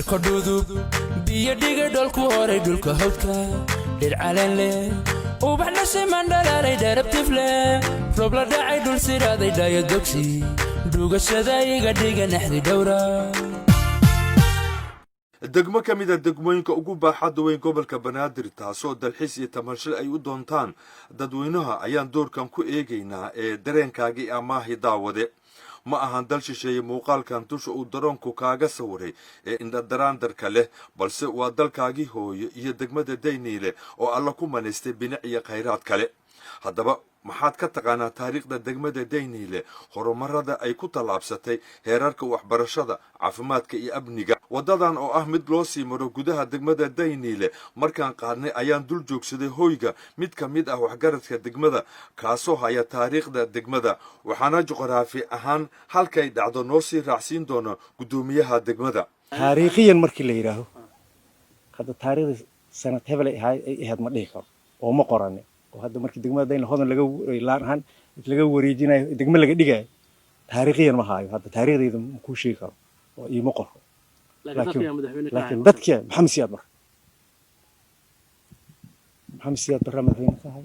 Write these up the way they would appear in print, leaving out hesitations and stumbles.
Cirko dhudub biyo dhigay, dholku horay dhulka hawdka, dhir caleen leh, ubax dhashay, dhalaalay, dharabtif leh, roob la dhacay, dhul siraaday, dhayo dogsi, dhugashada iga dhiga, naxdi dhowra. Degmo ka mid a degmooyinka ugu baaxadda weyn gobolka Banaadir, taasoo dalxiis iyo tamashle ay u doontaan dadweynaha, ayaan doorkan ku eegaynaa ee dareenkaagii amaahi. Daawade, ma ahan dal shisheeye muuqaalkan dusha uu daroonku kaaga sawiray ee indhadaraandarka leh, balse waa dalkaagii hooyo iyo degmada Dayniile oo Alla ku manaystay binic iyo khayraad kale. Haddaba, maxaad ka taqaanaa taariikhda degmada Dayniile, horumarada ay ku tallaabsatay, heerarka waxbarashada, caafimaadka iyo amniga? Waddadan oo ah mid loo sii maro gudaha degmada Dayniile markaan qaadnay, ayaan dul joogsaday hoyga mid ka mid ah waxgaradka degmada, kaasoo haya taariikhda degmada. Waxaana juqraafi ahaan halkay dhacdo noo sii raacsiin doona guddoomiyaha degmada. Taariikhiyan markii la yidhaaho, hadda taariikhda sanad hebel ay ahayd ay ahayd ma dhihi karo oo ma qorani. Oo hadda markii degmada Dayn Hodan laga laan ahaan laga wareejinayo, degmo laga dhigayo, taariikhiyan ma haayo. Hadda taariikhdayda ma kuu sheegi karo oo iima qoro, laakiin dadka Maxamed Siyaad Barre, Maxamed Siyaad Barre madaxweyne ka ahay.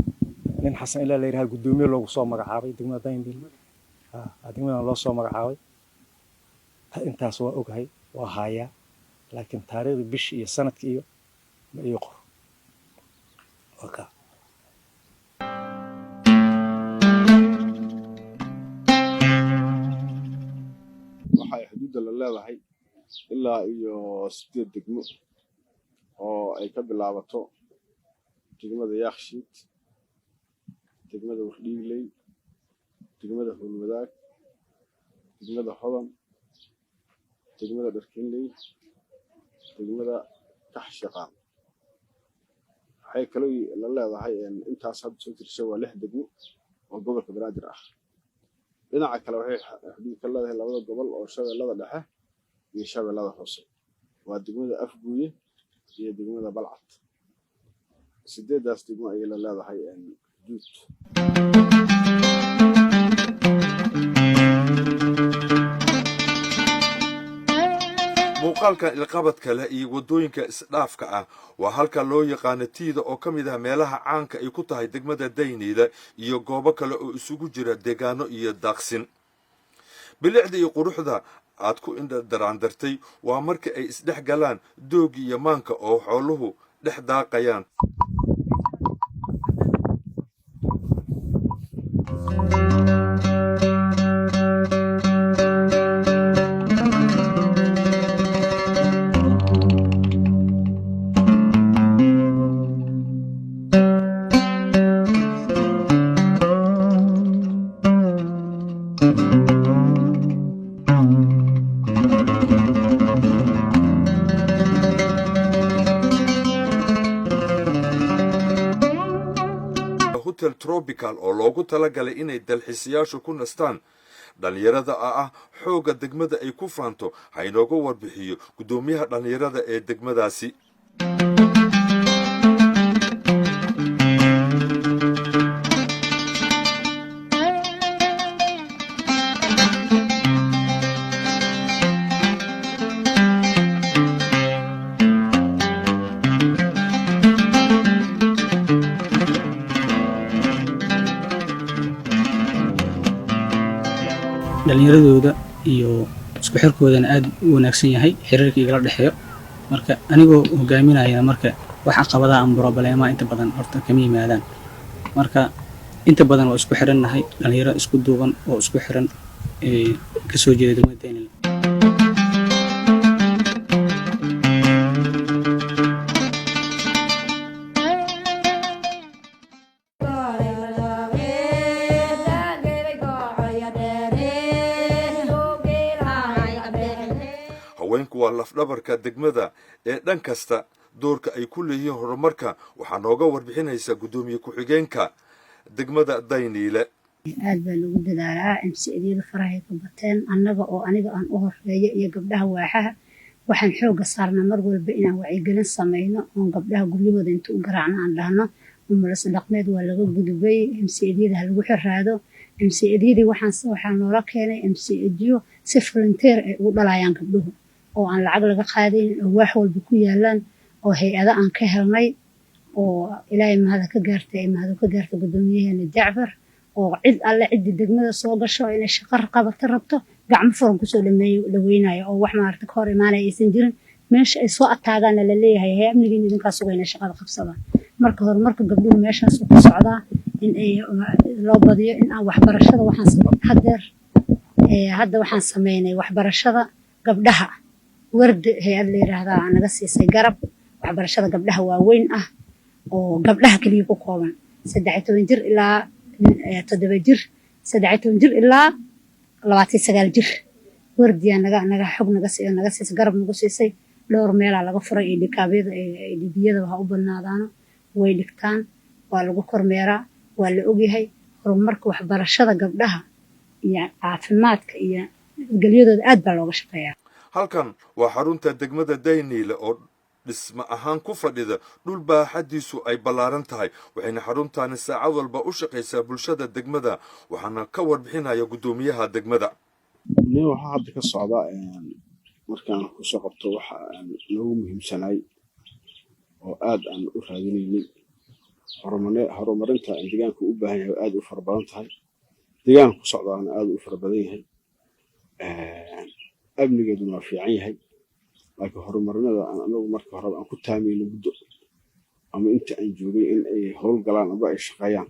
Nin Xasan ilaa la yidhaha guddoomiye loogu soo magacaabay degmada Daynil, degmadan loo soo magacaabay. Intaas waa ogahay, waa haayaa, laakiin taariikhda bishi iyo sanadka iyo ma ii qoro. Waa kaa. Waxa ay xuduudda la leedahay ilaa iyo sideed degmo oo ay ka bilaabato degmada Yaakshiid, degmada Wardhiigley, degmada Howlwadaag, degmada Hodan, degmada Dharkinley, degmada Kaxshaqaan. Waxay kaloo la leedahay, intaas hadda soo tirsay waa lix degmo oo gobolka Banaadir ah. Dhinaca kale waxay xuduud ka leedahay labada gobol oo Shabeellada Dhexe iyo Shabeellada Hoose, waa degmada Afguuye iyo degmada Balcad. Sideedaas degmo ayay la leedahay xuduud. Muuqaalkan ilqabadka leh iyo waddooyinka isdhaafka ah waa halka loo yaqaano Tiida, oo ka mid ah meelaha caanka ay ku tahay degmada Dayniile iyo goobo kale oo isugu jira deegaano iyo daaqsin. Bilicda iyo quruxda aad ku indhadaraandartay waa marka ay isdhex galaan doogi iyo maanka oo xooluhu dhex daaqayaan. Hotel Tropical oo loogu talagalay inay dalxiisayaashu ku nastaan, dhallinyarada ah xoogga degmada ay ku faanto, ha inooga warbixiyo guddoomiyaha dhallinyarada ee degmadaasi. Dhallinyaradooda iyo isku xirkoodana aad u wanaagsan yahay xiriirka igala dhexeeyo. Marka anigoo hogaaminaya, marka wax caqabadaha ama problemaha inta badan horta kama yimaadaan. Marka inta badan waa isku xirannahay, dhalinyaro isku duuban oo isku xiran ee kasoo jeeda degmada Daynile. Haweenku waa lafdhabarka degmada ee dhan kasta. Doorka ay ku leeyihiin horumarka waxaa nooga warbixinaysa guddoomiye ku-xigeenka degmada Dayniile. Aad baa loogu dadaalaa. MCAdyada farahay ka bateen. Annaga oo aniga aan u horeeyo iyo gabdhaha waaxaha, waxaan xooga saarnaa mar walba inaan wacyigelin sameyno, oon gabdhaha guryahooda inta u garaacno aan dhahno: umulis dhaqmeed waa laga gudubay, MCAdyada ha lagu xiraado. MCAdyadii waxaa noola keenay MCAdyo si volunteer ay ugu dhalayaan gabdhuhu. Oo aan lacag laga qaadaynin, oo wax walba ku yaalaan, oo hay-ado aan ka helnay, oo Ilaahay mahada ka gaartay, ay mahado ka gaartay guddoomiyaheena Jacfar, oo cid alle ciddii degmada soo gasho inay shaqo qabato rabto gacmo furan kusoo dhameey dhaweynayo, oo wax maaragta ka hor imaanaya aysan jirin. Meesha ay soo ataagaana la leeyahay, hay amnigiina idinkaa sugayna, shaqada qabsadaan. Marka horumarka gabdhuhu meeshaas ku socdaa, in ay loo badiyo in aan waxbarashada. Waxaan hadeer hadda waxaan sameynay waxbarashada gabdhaha. Wardi hay-ad la yiraahdaa naga siisay garab waxbarashada gabdhaha waaweyn ah, oo gabdhaha keliya ku kooban, 13 jir ilaa 7 jir, 13 jir ilaa 29 jir. Wardiyaa naga xog naga siiyo, naga siisay garab, nagu siisay. Dhowr meelaa laga furay iyo dhikaabyada dhibiyada ha u badnaadaano, way dhigtaan, waa lagu kormeeraa, waa la ogyahay. Horumarka waxbarashada gabdhaha iyo caafimaadka iyo nabadgelyadooda aad baa looga shaqeeyaa. Halkan waa xarunta degmada Dayniile oo dhismo ahaan ku fadhida dhul baaxadiisu ay ballaaran tahay, waxayna xaruntaani saacad walba u shaqaysaa bulshada degmada, waxaana ka warbixinaya guddoomiyaha degmada. Nin waxaa hadda ka socda, markaan kusoo qabto, waxa noogu muhiimsanaay oo aad aan u raadinaynay horumarinta deegaanka u baahan yahay. Aad u fara badan tahay deegaanka ku socdaana, aad u fara badan yahay. Amnigeeduna waa fiican yahay, laakiin horumarinada aan anagu marka horeba aan ku taamayno muddo ama inta aan joogay in ay howl galaan amba ay shaqeeyaan,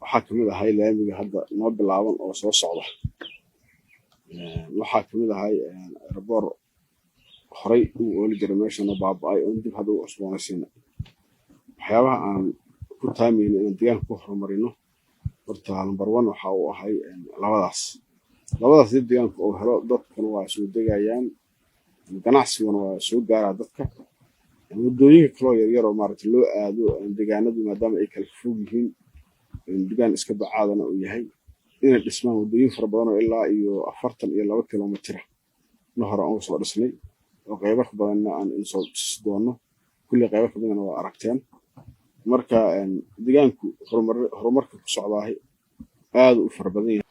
waxaa kamid ahay laamiga hadda noo bilaaban oo soo socda. Waxaa kamid ahay airport horay uu ooli jiray meeshana baaba'ay oon dib hadda u cusboonaysiina. Waxyaabaha aan ku taamayno inaan deegaanka ku horumarino horta number one waxa uu ahay labadaas. Labadaas dib deegaanka uu helo, dadkuna waa soo degayaan, ganacsiguna waa soo gaaraa dadka. Waddooyinka kaloo yaryar oo maaragtay loo aado deegaanadu, maadaama ay kala fog yihiin, deegaan iska bacaadana uu yahay, inay dhismaan waddooyin fara badan oo ilaa iyo 42 kilomitira na hore aan usoo dhisnay, oo qaybo ka badanna aan insoo tusi doono. Kulli qaybo ka midana waa aragteen. Marka deegaanku horumarka ku socdaahay aad u fara badan yahay.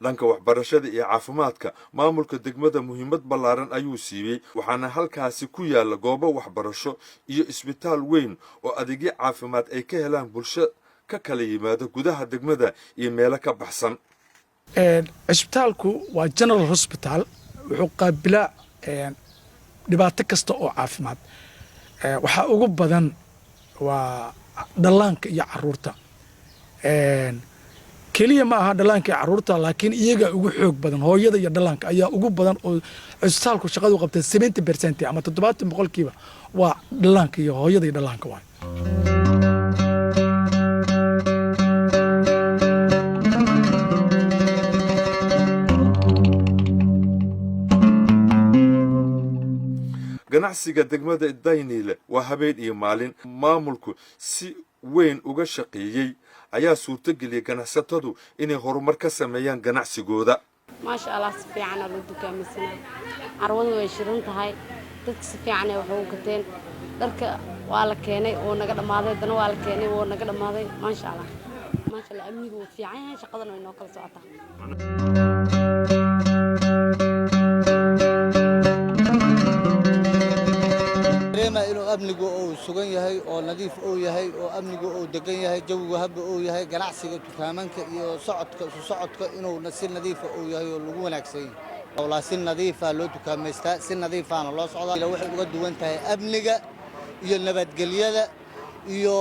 Dhanka waxbarashada iyo caafimaadka, maamulka degmada muhiimad ballaaran ayuu siiyey, waxaana halkaasi ku yaala goobo waxbarasho iyo isbitaal weyn oo adeegyo caafimaad ay ka helaan bulsho ka kala yimaada gudaha degmada iyo meelo ka baxsan. Cisbitaalku waa general hospital, wuxuu qaabilaa dhibaato kasta oo caafimaad. Waxaa ugu badan waa dhallaanka iyo caruurta. Keliya ma aha dhallaanka iyo caruurta, laakiin iyagaa ugu xoog badan. Hooyada iyo dhallaanka ayaa ugu badan oo cisbitaalku shaqadu qabtay 70% ama 70% waa dhallaanka iyo hooyada iyo dhallaanka waay. Ganacsiga degmada Dayniile waa habeen iyo maalin. Maamulku si weyn uga shaqeeyey ayaa suurtageliyay ganacsatadu inay horumar ka sameeyaan ganacsigooda. Maasha Allah, si fiicanaa loo dukaamaysanaa. Carwadu way shidan tahay, dadka si fiican ay wax ugu gateen. Dharka waa la keenay oo naga dhammaaday, haddana waa la keenay oo naga dhammaaday. Maasha Allah, maasha Allah, amnigu wuu fiican yahay, shaqadana way noo kala socotaa. Dareema inuu amnigu uu sugan yahay oo nadiif uu yahay oo amnigu uu degan yahay, jawigu habba uu yahay, ganacsiga dukaamanka iyo socodka isu socodka inuu si nadiifa uu yahay oo lagu wanaagsan yahay. Walaa si nadiifa loo dukaamaystaa, si nadiifaana loo socdaa. Waxay uga duwan tahay amniga iyo nabadgelyada iyo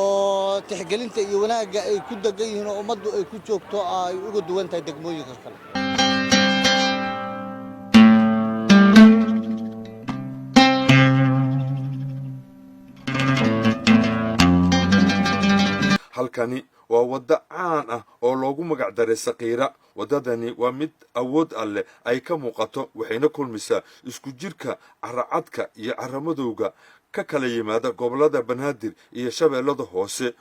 tixgelinta iyo wanaagga ay ku degan yihiin oo ummaddu ay ku joogto ay uga duwan tahay degmooyinka kale. Halkani waa waddo caan ah oo loogu magac daray Saqiira. Waddadani waa mid awood alleh ay ka muuqato, waxayna kulmisaa isku jirka caracadka iyo caramadowga ka kala yimaada gobollada Banaadir iyo Shabeellada Hoose,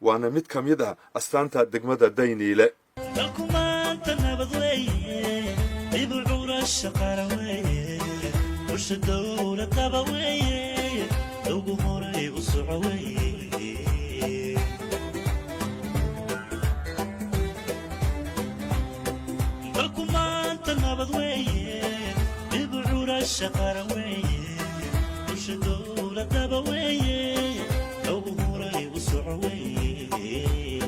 waana mid ka mid ah astaanta degmada Dayniile. Dalku maanta nabad weeye, dib u curasha qaran weeye, bulsha dowladaba weeye, ugu horay u soco weeye. Dalku maanta nabad weeye, dib u curasha Madasha qaran weeye, dusha dowladaba weeye, lagu huray u soco weeye.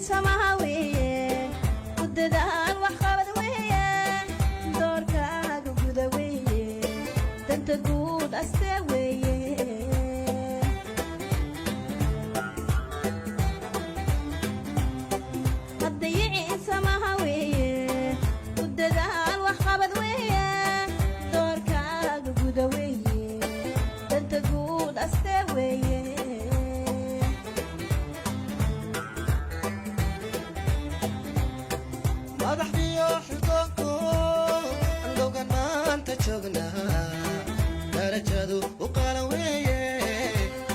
Samaha weeye, u dadaal waxqabad weeye, doorkaaga guda weeye, danta guud aste weeye. Haddayicin samaha weeye, u dadaal waxqabad weeye, doorkaaga guda weeye, danta guud aste weeye. Madaxdiyo xildoonku andowgan maanta joognaa, darajadu u qalan weeye,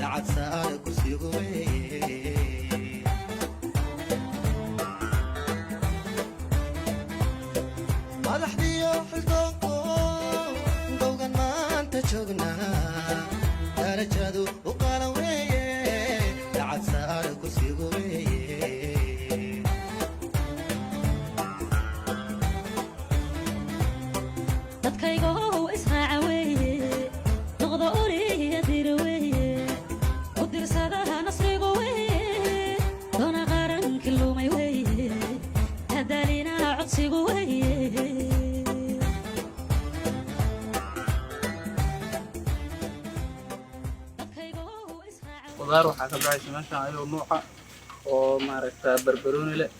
lacag saara kursigu weeye. Madaxdiyo xildoonku andowgan maanta joognaa, darajadu u qalan weeye, lacag saara kursigu weeye. Dadkaygow israaca weeye, noqda oliya dira weeye, u dirsadaha nasrigu weeye, doona qarankii lumay weeye, hadaalina codsigu weeye. Qudaar waxaa ka baxaysa meeshaan ayadoo nuuca oo maaragta barbarooni leh,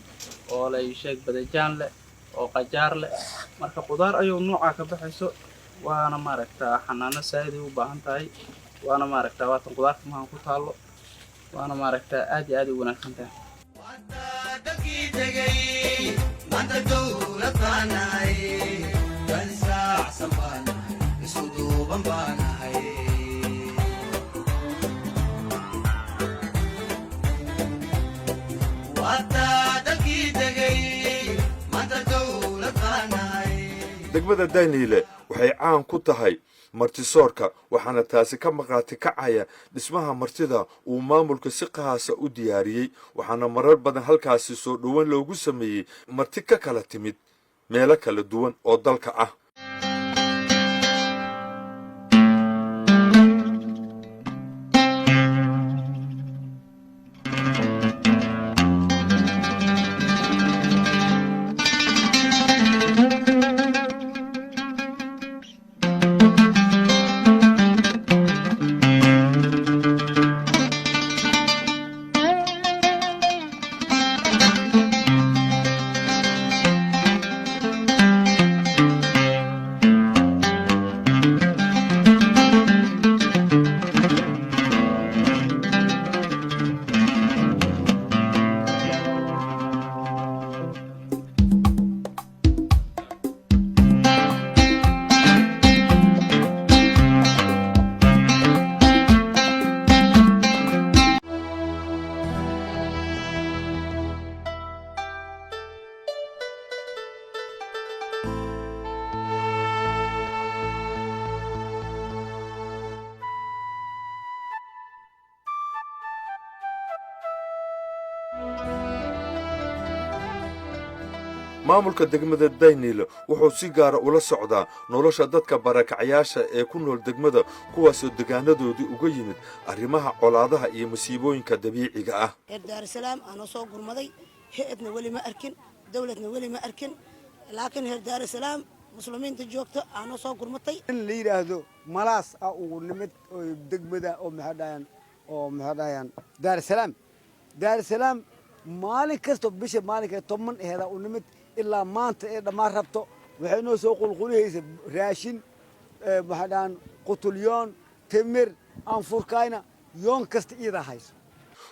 oo la sheeg badajaan leh, oo qajaar leh. Marka qudaar ayuu nuuca ka baxayso, waana maaragta xanaano saaid ay u baahan tahay, waana maaragta waatan qudaarta mahan ku taallo, waana maaragta aad iyo aad u wanaagsan tahay. Dalkii tegey maanta dowlad baan nahay, dan saacsan baan nahay, isku duuban baan nahay. Dalkii tegey maanta dowlad baan nahay. Degmada Dayniile waxay caan ku tahay martisoorka, waxaana taasi ka maqaati kacaya dhismaha martida uu maamulka si qahaasa u diyaariyey, waxaana marar badan halkaasi soo dhoweyn loogu sameeyey marti ka kala timid meelo kala duwan oo dalka ah. Maamulka degmada Dayniile wuxuu si gaara ula socdaa nolosha dadka barakacyaasha ee ku nool degmada, kuwaasoo degaanadoodii uga yimid arrimaha colaadaha iyo masiibooyinka dabiiciga ah. Reer Daarusalaam aanoo soo gurmaday, hay'adna weli ma arkin, dowladna weli ma arkin, laakiin reer Daarusalaam muslimiinta joogta aanoo soo gurmatay. In la yidhaahdo malaas ah ugu nimid oo degmada oo maxay dhahayaan oo maxay dhahayaan Daarusalaam, Daarusalaam maalin kasta bisha maalinka 10 aheeda u nimid ilaa maanta ee dhammaan rabto, waxay noo soo qulqulihaysa raashin, waxay dhahaan qutulyoon, timir anfurkayna yoon kasta iyadaa hayso.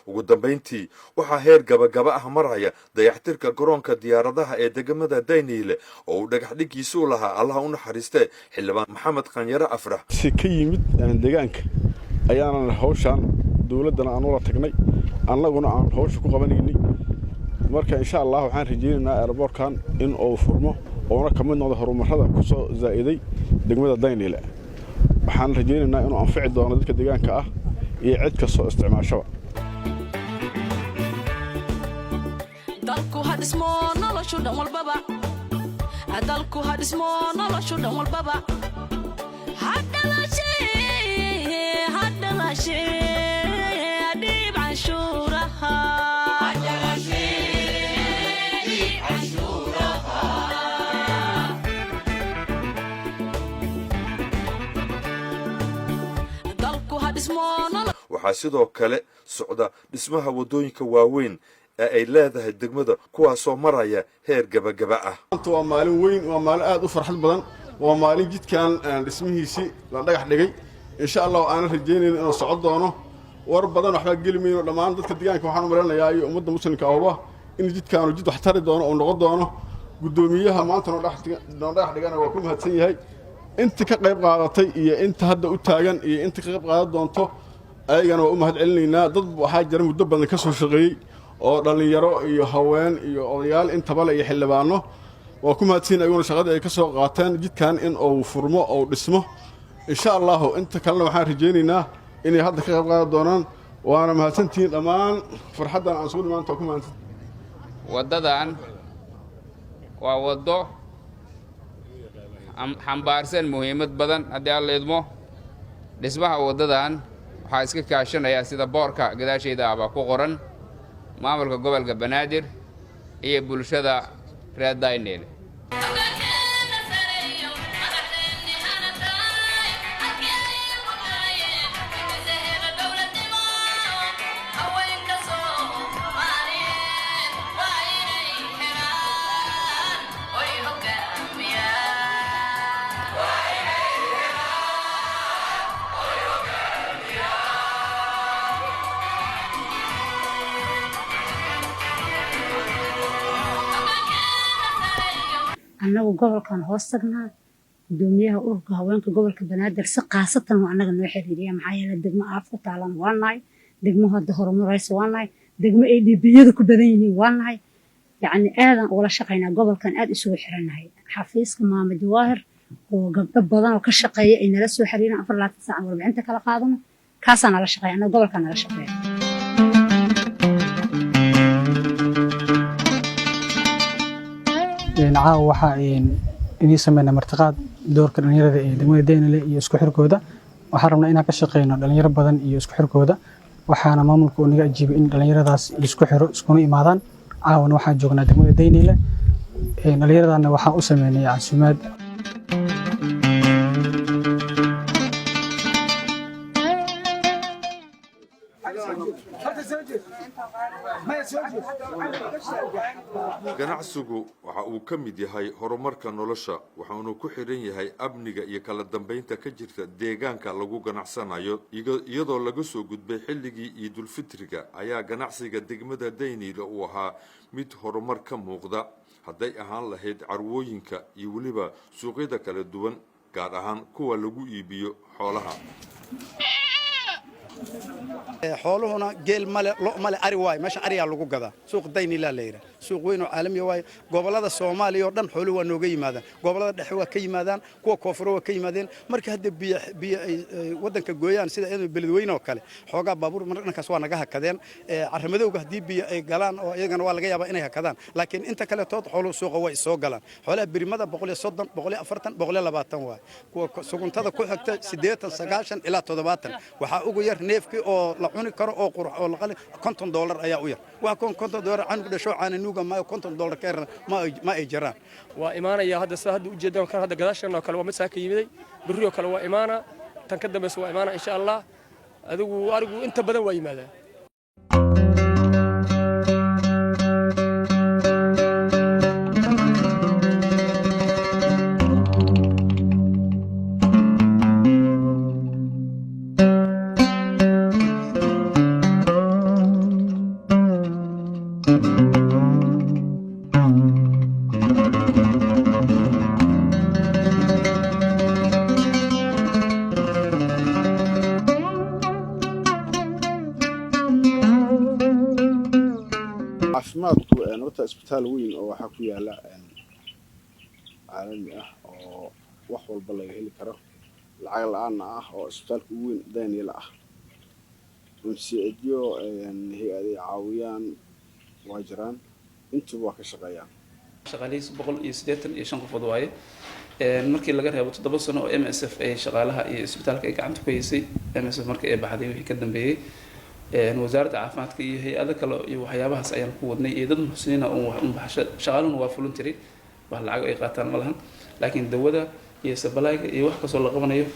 Ugu dambayntii, waxaa heer gabagaba ah maraya dayaxtirka garoonka diyaaradaha ee degmada Dayniile oo uu dhagax dhiggiisuu lahaa, Allaha u naxariistee, Xildhibaan Maxamed Qanyare Afrax. Si ka yimid deegaanka ayaanan hawshaan dowladdana aan ula tagnay, annaguna aan hawsha ku qabanaynay. Marka insha Allah waxaan rajaynaynaa airportkan in uu furmo oona ka mid noqdo horumarrada ku soo zaa'iday degmada Dayniile. Waxaan rajaynaynaa inuu anfici doono dadka deegaanka ah iyo cid kastoo isticmaashaba. Dalku ha dhismo, noloshu dhan walbaba. Dalku ha dhismo, noloshu dhan walbaba. Ha dhalashay, ha dhalashay, dhiib canshuuraha. Dhiib canshuuraha. Dalku ha dhismo. Waxaa sidoo kale socda dhismaha waddooyinka waaweyn ee ay leedahay degmada, kuwaasoo maraya heer gabagaba ah. Maanta waa maalin weyn, waa maalin aad u farxad badan, waa maalin jidkan dhismihiisii la dhagax dhigay. Insha Allah aanan rajaynayn inuu socon doono. War badan waxbaa geli mayno. Dhammaan dadka deegaanka waxaan u malaynayaa iyo ummadda muslimka ahba in jidkaanu jid wax tari doono oo noqon doono. Guddoomiyaha maanta noo dhagax dhigana waa ku mahadsan yahay. Inta ka qayb qaadatay iyo inta hadda u taagan iyo inta ka qayb qaadan doonto ayagana waa u mahad celinaynaa. Dad waxaa jira muddo badan ka soo shaqeeyey oo dhallinyaro iyo haween iyo odayaal intaba le iyo xildhibaano. Waa ku mahadsiin ayaguna shaqadii ay ka soo qaateen jidkan in uu furmo oo dhismo. Insha Allahu inta kalena waxaan rajaynaynaa inay hadda ka qayb qaadan doonaan. Waana mahadsantihiin dhammaan. Farxaddan aan sugu maanta waa ku mahadsan. Waddadan waa waddo xambaarsan muhiimad badan. Haddii Alla idmo, dhismaha waddadan waxaa iska kaashanaya, sida boorka gadaashayda ahbaa ku qoran, maamulka gobolka Banaadir iyo bulshada reer Daynile. Annagu gobolkan hoos tagnaa. Gudoomiyaha ururka haweenka gobolka Banaadir si khaasatan waa annaga noo xiriiriya, maxaa yeele degmo aaf ku taalan waa nahay, degmo hadda horumaraysa waa nahay, degmo ay dhibiyadu ku badan yihiin waa nahay. Yacni aadan ugala shaqaynaa gobolkan, aad isugu xirannahay. Xafiiska Maama Jawaahir oo gabdho badan oo ka shaqeeya ay nala soo xiriiraan, 24 saac aan warbixinta kala qaadano, kaasaa nala shaqeeya. Annaga gobolkaa nala shaqeeya. Caawa waxaa idiin sameynaa martiqaad doorka dhalinyarada ee degmada Daynile iyo isku xirkooda. Waxaan rabnaa inaan ka shaqeyno dhalinyaro badan iyo isku xirkooda. Waxaana maamulka uu naga ajiibay in dhalinyaradaas isku xiro, iskuna imaadaan. Caawana waxaan joognaa degmada Daynile. Dhalinyaradana waxaan u sameynay casuumaad. Ganacsigu waxa uu ka mid yahay horumarka nolosha, waxaanu ku xidhan yahay amniga iyo kala dambaynta ka jirta deegaanka lagu ganacsanayo. Iyadoo laga soo gudbay xilligii Ciidulfitriga ayaa ganacsiga degmada Dayniile uu ahaa mid horumar ka muuqda, hadday ahaan lahayd carwooyinka iyo weliba suuqyada kala duwan, gaar ahaan kuwa lagu iibiyo xoolaha. Xooluhuna geel male, lo male, ari waayo. Meesha ariyaa lagu gadaa. Suuq Daynilaa la yidhaha, suuq weyn oo caalamiya waayo. Gobollada Soomaaliya oo dhan xooluhu waa nooga yimaadaan. Gobollada dhexe waa ka yimaadaan, kuwa koonfure waa ka yimaadeen. Marka hadda biyo biyo ay waddanka gooyaan, sida iyadoo Beledweyne oo kale, xoogaa baabuur mar dhankaas waa naga hakadeen. Carramadowga haddii biyo ay galaan oo iyagana waa laga yaabaa inay hakadaan, laakiin inta kaletood xooluhu suuqa way soo galaan. Xoolaha birimada 130, 140, 120 waay. Kuwa suguntada ku xigta 80, 90 ilaa 70. Waxaa ugu yar neefkii oo la cuni karo oo qurux oo la qali $50 ayaa u yar. Waa $50 canug dhasho caana nuuga maayo, $50 ka yar ma ay jiraan. Waa imaanaya hadda, sida hadda ujeedaan kan hadda gadaashan oo kale waa mid saaka yimiday. Berri oo kale waa imaana, tan ka dambaysa waa imaana, insha Allah. Adigu arigu inta badan waa yimaadaa. Caafimaadku horta isbitaal weyn oo waxaa ku yaala caalami ah oo wax walba laga heli karo, lacag la-aanna ah, oo isbitaalka ugu weyn Daniel ah. MCHyo hay-aday caawiyaan waa jiraan. Intuba waa ka shaqeeyaan. Shaqaalihiis 185 qofood waaye. Markii laga reebo 7 sano oo MSF ay shaqaalaha iyo isbitaalka ay gacanta ku haysay, MSF markii ay baxday wixii ka dambeeyey, wasaaradda caafimaadka iyo hay-ado kale iyo waxyaabahaas ayaan ku wadnay iyo dad muxsiniina oo wax un baxsho. Shaqaaluhuna waa voluntary, wax lacag ay qaataan ma lahan, laakiin dawada iyo supply-ga iyo wax kastoo la qabanayo,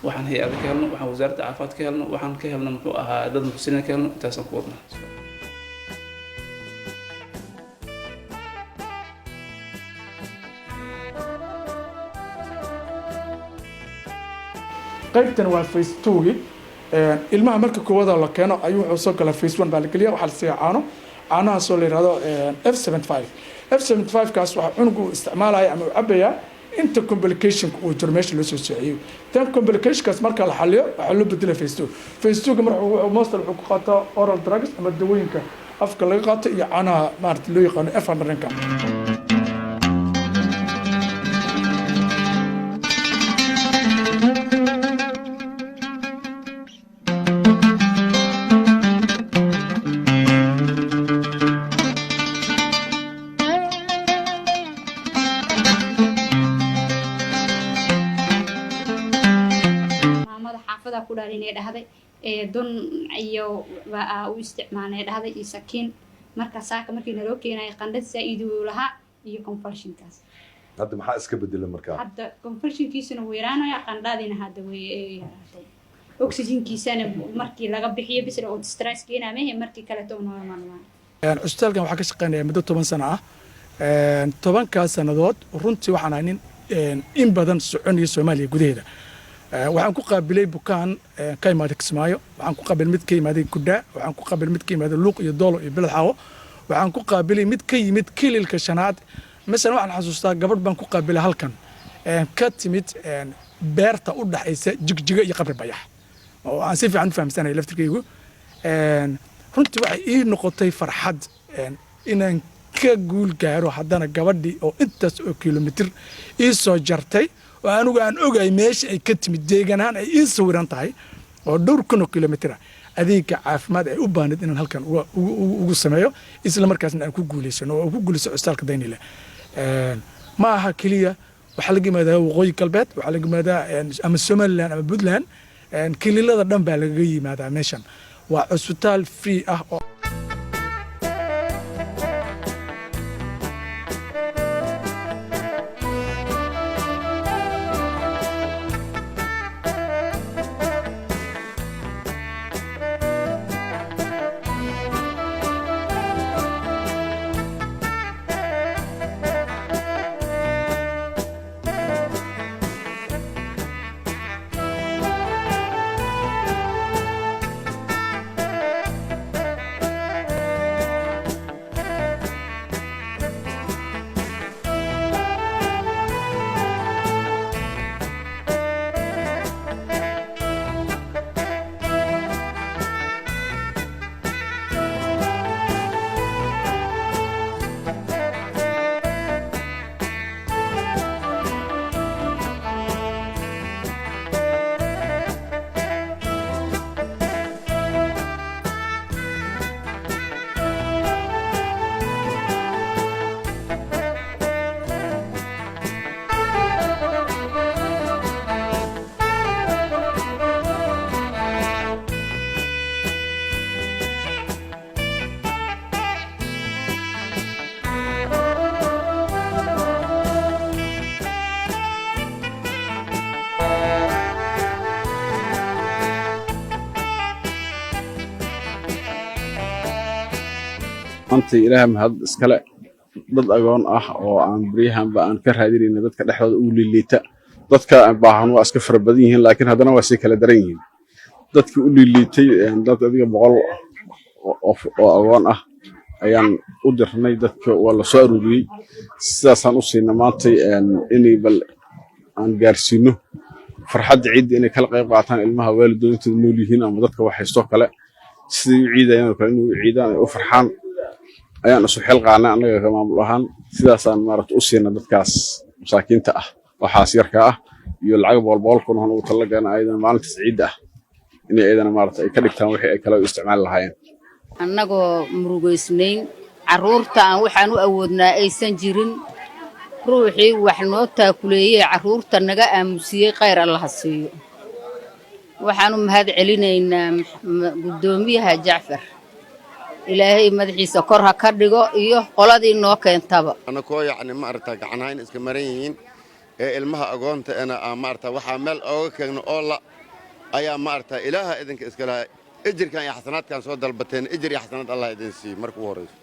waxaan hay-ado ka helno, waxaan wasaaradda caafimaad ka helno, waxaan ka helno muxuu ahaa dad muxsiniina ka helno, intaasaan ku wadnaa. Qaybtan waa phase two-gii. Ilmaha marka koowaada la keeno ayuu wuxuu soo galaa phase one baa la geliya. Waxaa la siiyaa caano, caanahaasoo la yihahdo F75. F75 kaas waxaa cunugu isticmaalaya ama uu cabayaa inta complicationka uu jiro meesha loo soo sociyey. Tan complicationkaas marka la xaliyo, waxaa loo bedela phase two. Phase two-ga marka mostly wuxuu ku qaataa oral drugs ama dawooyinka afka laga qaato iyo caanaha maarata loo yaqaano F100-ka. Maamada xaafada ku dhaal inay dhahday ee dun iyo waa u isticmaalnay dhahday iyo sakiin. Marka saaka markii naloo keenaya, qandhad saa-iid uu lahaa iyo convulsionkaas. Hadda maxaa iska bedela markaa? Hadda convulsionkiisuna wuu yaraanaya, qandhadiina hadda way yaraatay, oxygenkiisana markii laga bixiyo bisla oo distress keenaa mehe, markii kaleeto normal waa. Cusbitaalkan waxaa ka shaqeynaya muddo 10 sano ah. 10-kaas sannadood runtii waxaan ahay nin in badan soconaya Soomaaliya gudaheeda. Waxaan ku qaabilay bukaan ka imaaday Kismaayo, waxaan ku qaabilay mid ka imaaday Kudhaa, waxaan ku qaabilay mid ka imaaday Luuq iyo Doolo iyo Beledxaawo, waxaan ku qaabilay mid ka yimid Kililka Shanaad. Masalan, waxaan xasuustaa gabadh baan ku qaabilay halkan ka timid beerta u dhaxaysa Jigjiga iyo Qabri Bayax, oo aan si fiican u fahamsanahay laftirkaygu. Runtii waxay ii noqotay farxad inaan ka guul gaaro haddana gabadhii oo intaas oo kilomitir ii soo jartay, oo anigu aan ogahay meesha ay ka timid, deegaan ahaan ay ii sawiran tahay oo dhowr kun oo kilomitir ah, adeega caafimaad ay u baahneed inaan halkan ugu sameeyo, isla markaasna aan ku guuleysano oo ku guuleyso cusbitaalka Daynile. Ma aha keliya, waxaa laga yimaadaa Waqooyi Galbeed, waxaa laga yimaadaa ama Somaliland ama Puntland, kililada dhan baa lagaga yimaadaa. Meeshan waa cusbitaal free ah oo Maanta Ilaah mahad iskale, dad agoon ah oo aan baryahanba aan ka raadinayna dadka dhexdooda ugu liiliita. Dadka baahan waa iska fara badan yihiin, laakiin haddana waa sii kala daran yihiin. Dadkii u liiliitay, dad adiga 100 oo agoon ah ayaan u dirnay. Dadka waa la soo aruuriyey, sidaasaan u siinay maantay inay bal aan gaarsiino farxadda ciidda, inay kala qayb qaataan ilmaha waalidoontooda nool yihiin ama dadka wax haystoo kale, siday u ciidayaan oo kale inay u ciidaan, ay u farxaan ayaan isu xil qaanay annaga ka maamul ahaan. Sidaasaan maaragta u siina dadkaas masaakiinta ah waxaas yarka ah iyo lacag 100 100 kun oon ugu talagalna ayadana maalintaas ciidda ah inay ayadana maaragta ay ka dhigtaan wixii ay kale u isticmaali lahaayeen. Annagoo murugaysnayn Carruurta aan waxaan u awoodnaa aysan jirin. Ruuxii wax noo taakuleeyey, carruurta naga aamusiyey, khayr Allaha siiyo. Waxaan u mahad celinaynaa guddoomiyaha Jacfar. Ilaahay madaxiisa kor ha ka dhigo iyo qoladii noo keentaba. Anakoo yacni maaragta gacanhayn iska maran yihiin ee ilmaha agoonta ena aa maaragta waxaa meel ooga keegno oo la ayaa maaragta Ilaaha idinka iska lahaa ejirkan iyo xasanaadkan soo dalbateen, ejir iyo xasanaad Allah idin siiyo marka ugu horrayso.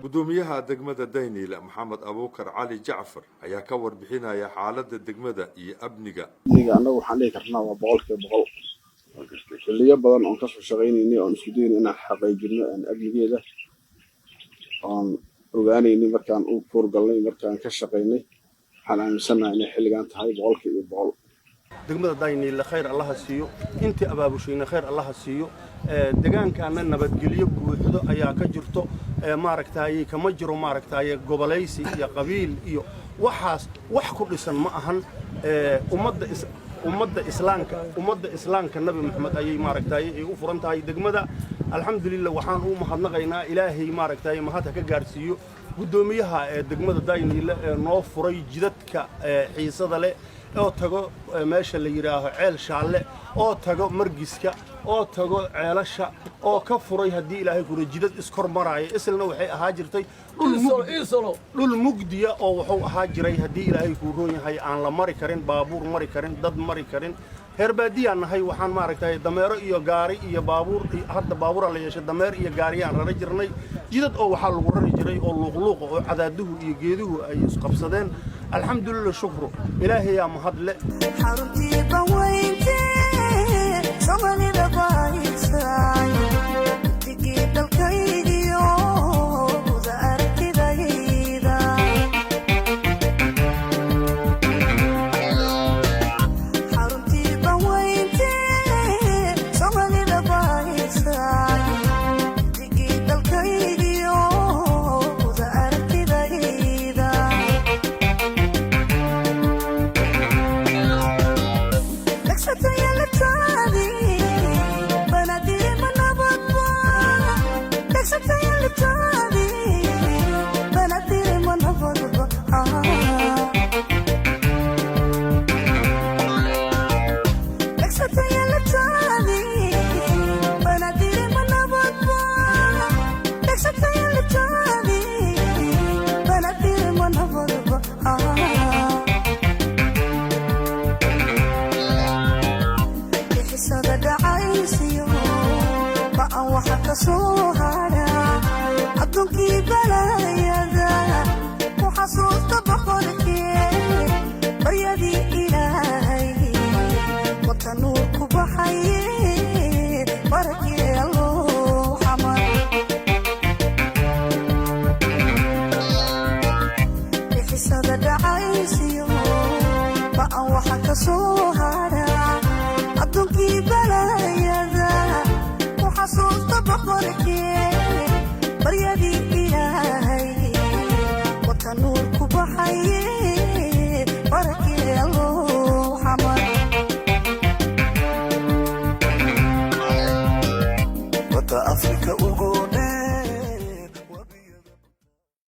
Gudoomiyaha degmada Dayniile, Maxamed Abuukar Cali Jacfar, ayaa ka warbixinaya xaaladda degmada iyo amniga. Amniga annagu waxaan dhihi karnaa waa 100%. Xilliyo badan oon kasoo shaqaynaynay oon isku daynay inaan xaqiijino amnigeeda oon ogaanaynay, markaan u kuurgalnay, markaan ka shaqaynay, waxaan aaminsannahay inay xilligan tahay 100%. Degmada Dayniile khayr Allaha siiyo, intii abaabushayna khayr Allaha siiyo. Degaankaana nabadgelyo buuxdo ayaa ka jirto. Maaragtaaye kama jiro maaragtaaye gobolaysi iyo qabiil iyo waxaas wax ku dhisan ma ahan. Ummadda islaamka Nabi Maxamed ayay maaragtaaye ay u furan tahay degmada. Alxamdulilah, waxaan u mahadnaqaynaa Ilaahay maaragtaaye mahad ha ka gaarsiiyo guddoomiyaha ee degmada Dayniile ee noo furay jidadka xiisada leh oo tago meesha la yidhaaho Ceel Shaalle, oo tago Margiska, oo tago Ceelasha, oo ka furay haddii Ilaahay kura jidad iskor maraaya. Islana waxay ahaa jirtay dhul mugdiya oo wuxuu ahaa jiray haddii Ilaahay kuu roon yahay aan la mari karin, baabuur mari karin, dad mari karin. Reer baadiyaan nahay. Waxaan maaragtay dameero iyo gaari iyo baabuur, hadda baabuuraa la yeeshay, dameer iyo gaariyaan rara jirnay. Jidad oo waxaa lagu rari jiray oo luuqluuqa oo cadaaduhu iyo geeduhu ay isqabsadeen. Alxamdulilah, shukru Ilaahayaa mahadle. Xaruntii banweyntii Soomaalida bahaysay, digii dalkaygiyo wada aragtidayda. Xaruntii banweyntii Soomaalida bahaysay, digii dalkaygiyo wada aragtidayda. Bixisada dhacaysiyo ba'an waxa ka soo hadha adduunkii balaayada ku xasuusta boqorkee baryadii Ilaahay wata nuur ku baxaye barakee Alloo xamar. Bixisada dhacaysiyo ba'an waxa ka soo hadha adduunkii balaayada ku xasuusta boqorkee baryadii Ilaahay wata nuur ku baxaye barakee Alloo xamar. Wata Afrika.